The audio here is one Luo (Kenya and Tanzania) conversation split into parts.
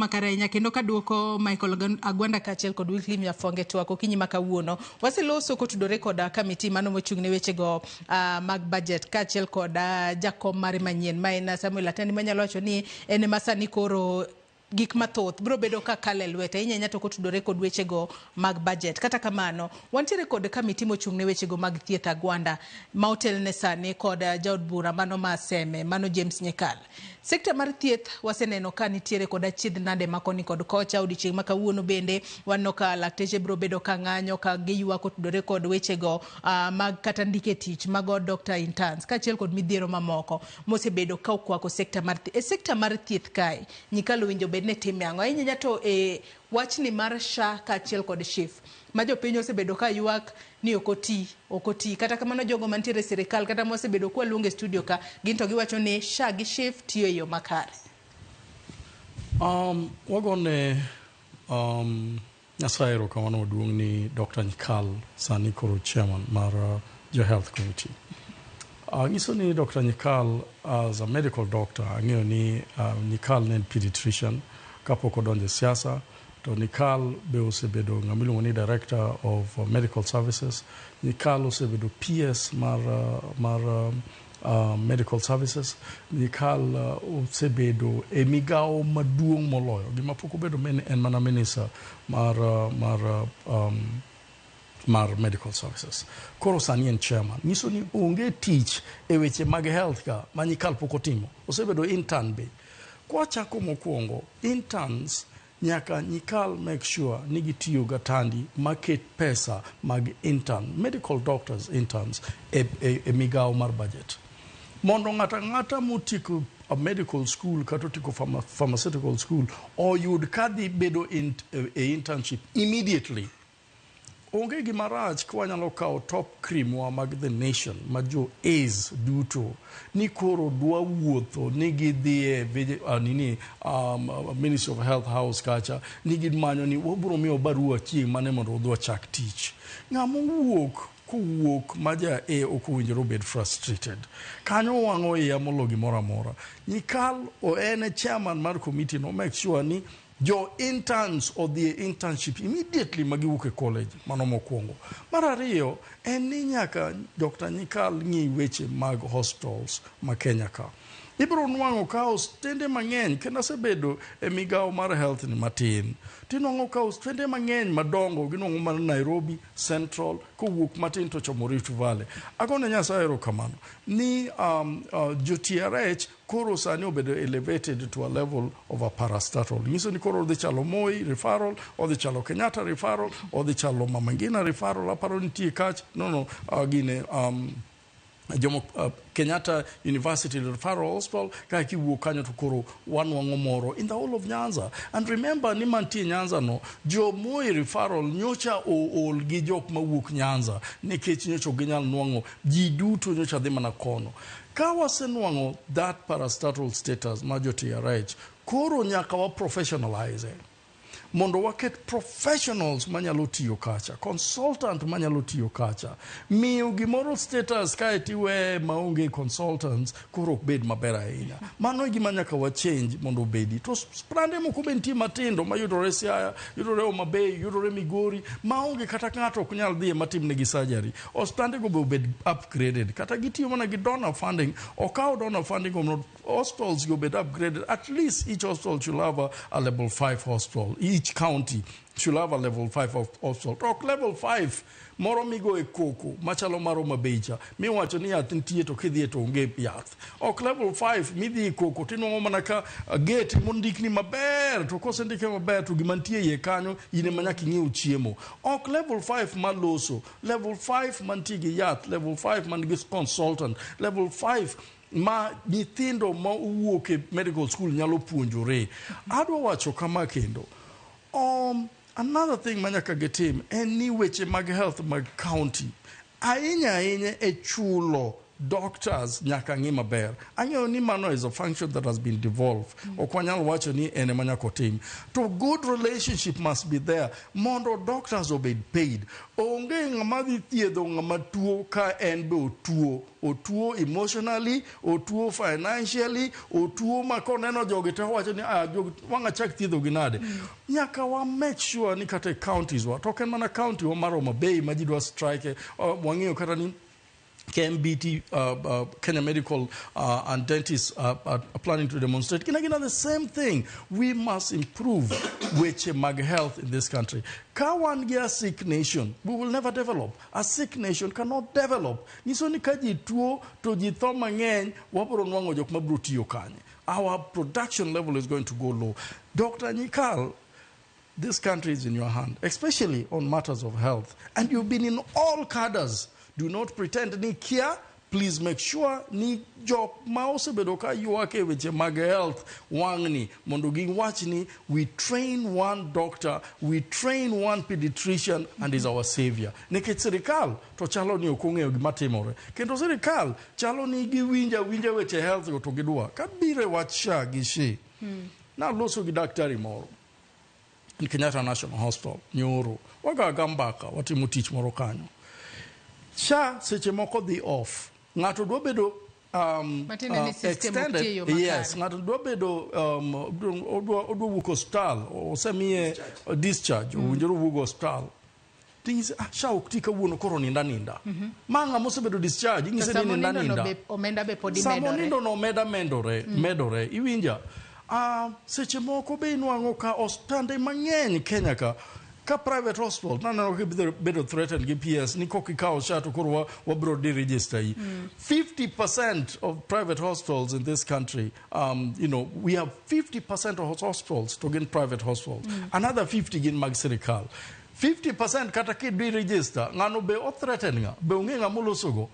Makare ahinya kendo kaduoko Michael Agwanda kaachiel kod Wycliffe Nyafonge twak okinyi ma kawuono. Waseloso kotudore kod committee mano mochung' ne wechego mag budget kaachiel kod jakom mare manyien ma en Samuel Atandi manyalo wacho ni en ema sani koro gik mathoth biro bedo ka kalo e lwete ahinya ahinya to kotudore kod wechego mag budget. Kata kamano, wantiere kod committee mochung' ne wechego mag thieth Agwanda ma otelne sani kod jaod bura mano ma Seme, mano James Nyikal. Sekta mar thieth waseneno ka nitiere kod achiedh nade ma koni kod kocha. Odiochieng' ma kawuono bende waneno ka lakteche biro bedo ka ng'anyo ka giywak kotudore kod wechego mag kata ndike tich mago doctor interns kaachiel kod midhiero mamoko mosebedo ka okwako sekta mar thieth. E sekta mar thieth kae, Nyikal owinjo bed ni time ang'o? Ahinya ahinya to e wachni mar SHA kaachiel kod SHIF ma jopiny osebedo ka ywak ni ok oti, ok oti. Kata kamano jogo mantiere e sirikal kata mwasebedo kwaluongo e studio ka, gin to giwacho ni SHA gi SHIF tiyo e yo makare. Wagone Nyasaye erokamano maduong' ni Dr. Nyikal sani koro chairman mar jo health committee. Nyiso ni Dr. Nyikal as a medical doctor, ang'eyo ni Nyikal ne en pediatrician kapok odonjo e siasa, to Nyikal be osebedo ng'ama iluongo ni director of medical services. Nyikal osebedo PS mar medical services. Nyikal osebedo e migawo maduong' moloyo. Gima pok obedo en mana minister mar medical services. Koro sani en chairman. Nyiso ni onge tich e weche mag health ka ma Nyikal pok otimo. Osebedo intern be. Kwachako mokwongo, interns nyaka Nyikal make sure ni gitiyo gatandi maket pesa mag intern, medical doctors interns e migawo mar budget. Mondo ng'ato ang'ata motieko a medical school kata otieko pharmaceutical school oyud kadhi bedo e internship immediately. Onge gima rach ka wanyalo kawo top cream wa mag the nation ma jo A's duto ni koro dwa wuotho ni gidhi e nini Ministry of Health House kacha ni gimanyo ni wabiro miyo barua chieng' mane mondo wadhi wachak tich. Ng'ama owuok kowuok ma ja A ok owinjore obed frustrated. Kanyo wang'o iya molo gimoro amora. Nyikal o en e chairman mar committee no make sure ni jo interns odhi e internship immediately ma giwuok e college. Mano mokwongo. Mar ariyo en ni nyaka Dr. Nyikal ng'i weche mag hospitals ma Kenya ka. Ibiro nwang'o ka osiptende mang'eny kendo asebedo e migawo mar health ni matin. Tinwang'o ka osiptende mang'eny madongo ginwang'o mana Nairobi Central kowuok matin to chomo Rift Valley. Agone Nyasaye erokamano ni jo TRH koro sani obedo elevated to a level of a parastatal. Nyiso ni koro odhi chalo Moi referral, odhi chalo Kenyatta referral, odhi chalo Mama Ngina referral, aparo nitie kach, no, gine Jomo Kenyatta University Referral Hospital ka kiwuok kanyo to koro wanwang'o moro in the whole of Nyanza. And remember ni mantie Nyanza no, jo Moi Referral nyocha ool gi jok mawuok Nyanza nikech nyocha ok ginyal nwang'o ji duto nyocha dhi mana kono. Ka wasenwang'o that parastatal status ma jo TRH, koro nyaka wa professionalize mondo waket professionals manyalo tiyo kacha, consultant manyalo tiyo kacha. Miyo gimoro status kae tiweye maonge consultants koro ok bed maber ahinya. Mano e gima nyaka wa change mondo obedi. To osiptande moko be nitie matindo mayudore Siaya, yudore Homa Bay, yudore Migori, maonge kata ng'ato ok nyal dhiye matimnegi surgery. Osiptande go be obed upgraded. Kata gitiyo mana gi donor funding, okaw donor funding mondo hospitals go obed upgraded. At least each hospital should have a level 5 hospital. Each county should have a level 5 of hospital. To ok level 5 moro migo e koko machalo mar Homa Bay cha miwacho ni yath nitie to kidhiye to onge yath. Ok level 5 midhi e koko tinwang'o mana ka gate mondikni maber to kosendike maber to gima nitie iye kanyo in ema nyaka ing'iew chiemo. Ok level 5 maloso, level 5 mantie gi yath, level 5 man gi consultant, level 5 ma nyithindo ma owuok e medical school nyalo puonjore. Adwa wacho kama kendo. Another thing ma nyaka gitim en ni weche mag health mag county ahinya ahinya e chulo Doctors nyaka ng'i maber. Ang'eyo ni mano is a function that has been devolved. Ok wanyal wacho ni en ema nyaka otim. To good relationship must be there mondo doctors obed paid. Onge ng'ama dhi thiedho ng'ama tuo ka en be otuo. Otuo emotionally, otuo financially, otuo ma koneno jogi to owacho ni, "Ah, jogi wang' achak thiedho gi nade?" Nyaka wa make sure ni kata e counties wa, to ok en mana county wa mar Homa Bay ma ji dwa strike, wang'eyo kata ni KMBT, Kenya Medical and Dentists are planning to demonstrate. Gina gina the same thing. We must improve weche mag health in this country. Ka wan gi a sick nation, we will never develop. A sick nation cannot develop. Nyiso ni ka ji tuo to ji tho mang'eny, wabiro nwang'o jok mabiro tiyo kanye. Our production level is going to go low. Dr. Nyikal, this country is in your hand, especially on matters of health. And you've been in all cadres. Do not pretend ni kia. Please make sure ni jok ma osebedo ka ywak e weche mag health wang'ni mondo giwach ni we train one doctor, we train one pediatrician and is our savior. Nikech sirikal to chalo ni ok ong'eyo gima timore. Kendo sirikal chalo ni giwinjo awinja weche health go to gidwa. Kabiro e wach SHA gi SHI, naloso gi daktari moro in Kenyatta National Hospital, nyoro. Wagaga mbaka, watimo tich moro kanyo. SHA seche moko dhi off. Ng'ato dwa bedo Matiende ni system ok extended. tiyo makare. Yes, ng'ato dwa bedo odwa wuok osiptal, osemiye discharge, owinjore owuog osiptal. Ting'ise, "Ah, SHA ok ti kawuono, koro ninda ninda." Ma ng'ama osebedo discharge, To ing'ise ni sama ninda onindo no ninda. be omenda be podi Sama medore. onindo no omenda medore, medore. Iwinja? Seche moko be inwang'o ka osiptande mang'eny Kenya ka private hospital naneno ka bedo threatened gi PS ni kok ikawo SHA to koro wabro deregister yi. 50% of private hospitals in this country, we have 50% of hospitals to gin private hospitals. Another 50 gin mag sirikal. 50% kata kidhi register, ng'ano be o threaten ng'a, be ong'e ng'ama olosogo.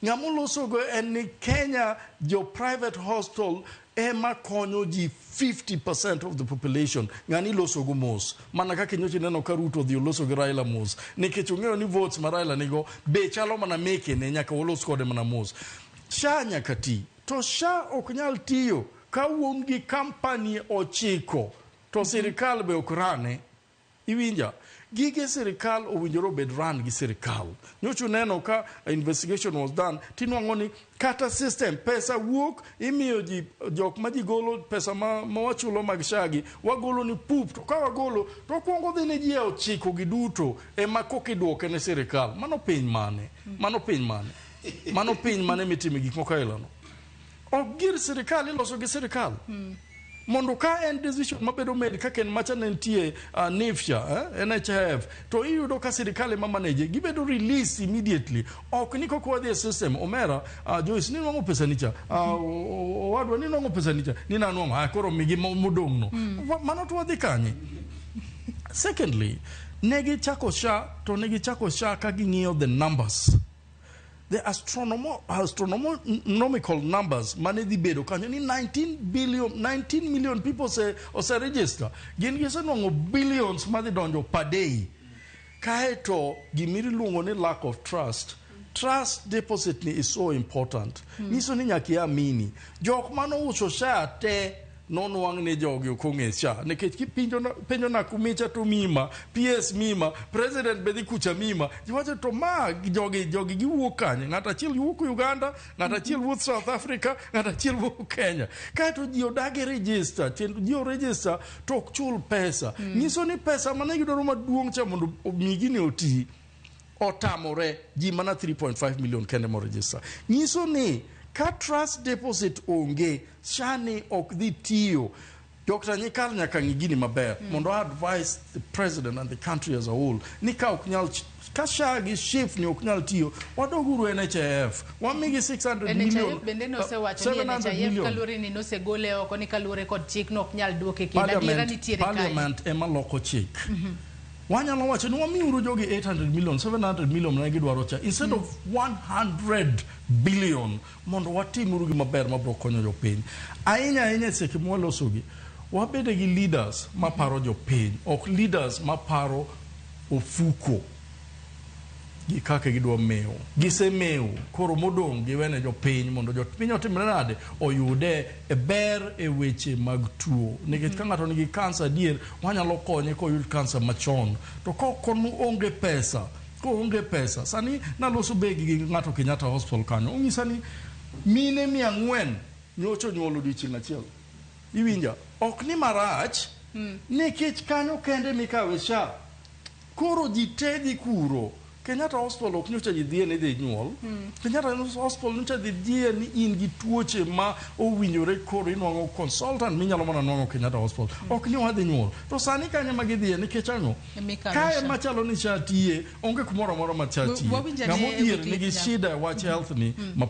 Ng'ama olosogo en ni Kenya jo private hospital ema konyo ji 50% of the population. Ng'ani ilosogo mos. Mana kaka nyocha ineno ka Ruto odhi oloso gi Raila mos. Nikech ong'eyo ni votes ma Raila nigo be chalo mana meke ne nyaka olos kode mana mos. SHA nyaka ti. To SHA ok nyal tiyo ka wuon gi company 9 to sirikal be ok rane. Iwinja? Gige sirikal owinjore obed run gi sirikal. Nyocha uneno ka investigation was done, tinwang'o ni kata system, pesa wuok, imiyo ji, jok ma ji golo pesa ma wachulo mag SHA gi, wagolo ni pup, to ka wagolo, to okwongo dhi ne ji e 9 gi duto, ema koka iduoke ne sirikal. Mano piny mane? Mano piny mane? Mano piny mane mitime gik moko aila no? Ok gir sirikal iloso gi sirikal. Mondo ka en decision mabedo made kaka en macha ne nitie NIFCHA, NHIF, to iyudo ka sirikal ema manage, gibedo release immediately. Ok ni koko wadhi e system, omera, Joyce, ni nwang'o pesa nicha, owadwa, ni nwang'o pesa nicha, ni nanwang'o, koro migi modong' no. Mano to wadhi kanye? Secondly, ne gichako SHA, to ne gichako SHA ka ging'iyo the numbers. The astronomical numbers mane dhi bedo kanyo ni 19 billion, 19 million people ose register. Gin gisenwang'o billions madhi donjo per day. Kaeto gimiluongo ni lack of trust. Trust deposit ni is so important. Nyiso ni nyaka iamini. Jok manouso SHA te nonwang' ni jogi ok ong'e SHA. Nikech kipenjo penjo Nakumicha to mima, PS mima, president be dhi kucha mima. Jiwacho to ma jogi giwuok kanye? Ng'ato achiel wuok Uganda, ng'ato achiel wuok South Africa, ng'ato achiel wuok Kenya. Kaeto ji odagi register, kendo ji o register to ok chul pesa. Nyiso ni pesa mane gidwaro maduong' cha mondo omi gini oti, otamore ji mana 3.5 million kende mo register. Nyiso ni ka trust deposit onge, SHA ni ok dhi tiyo. Dr. Nyikal nyaka ng'i gini maber mondo advise the president and the country as a whole ni ka ok nyal ka SHA gi SHIF ni ok nyal tiyo, wadoguru NHIF, wamigi 600 million, NHIF bende nosewacho ni 700 NHIF million. kaluwore ni nosegole oko ni kaluwore kod chik no ok nyal duoke kendo. Adiera nitiere kae. Parliament ema loko chik. Wanyalo wacho ni wamiuru jogi 800 million, 700 million mane gidwaro cha instead of 100 billion mondo watimuru gi maber mabiro konyo jopiny. Ahinya ahinya e seche mwalosogi, wabede gi leaders maparo jopiny, ok leaders maparo ofuko. Gi kaka gidwa mewo. Gisemewo, koro modong' giwene jopiny mondo jopiny otimre nade? Oyude e ber e weche mag tuo. Nikech ka ng'ato nigi kansa adier, wanyalo konye koyud kansa machon. To kok onge pesa, koonge pesa, sani naloso be gi ng'ato Kenyatta Hospital kanyo, onyisa ni mine 400 nyocha onyuol odiochieng' achiel. Iwinja? Ok ni marach, nikech kanyo kende mikawe SHA. Koro ji te dhi kuro. Kenyatta Hospital ok nyocha ji dhiye ni dhi nyuol. Kenyatta Hospital nyocha dhi dhiye ni in gi tuoche ma owinjore koro inwang'o consultant minyalo mana nwang'o Kenyatta Hospital. Ok ni wadhi nyuol. To sani kanyo ma gidhiye nikech ang'o? Emikawe Kae SHA. machalo ni SHA tiye, onge kumoro amora ma SHA tiye. Wawinjo ane Ng'ama odhier Wycliffe nigi Nyako. shida e wach health ni ma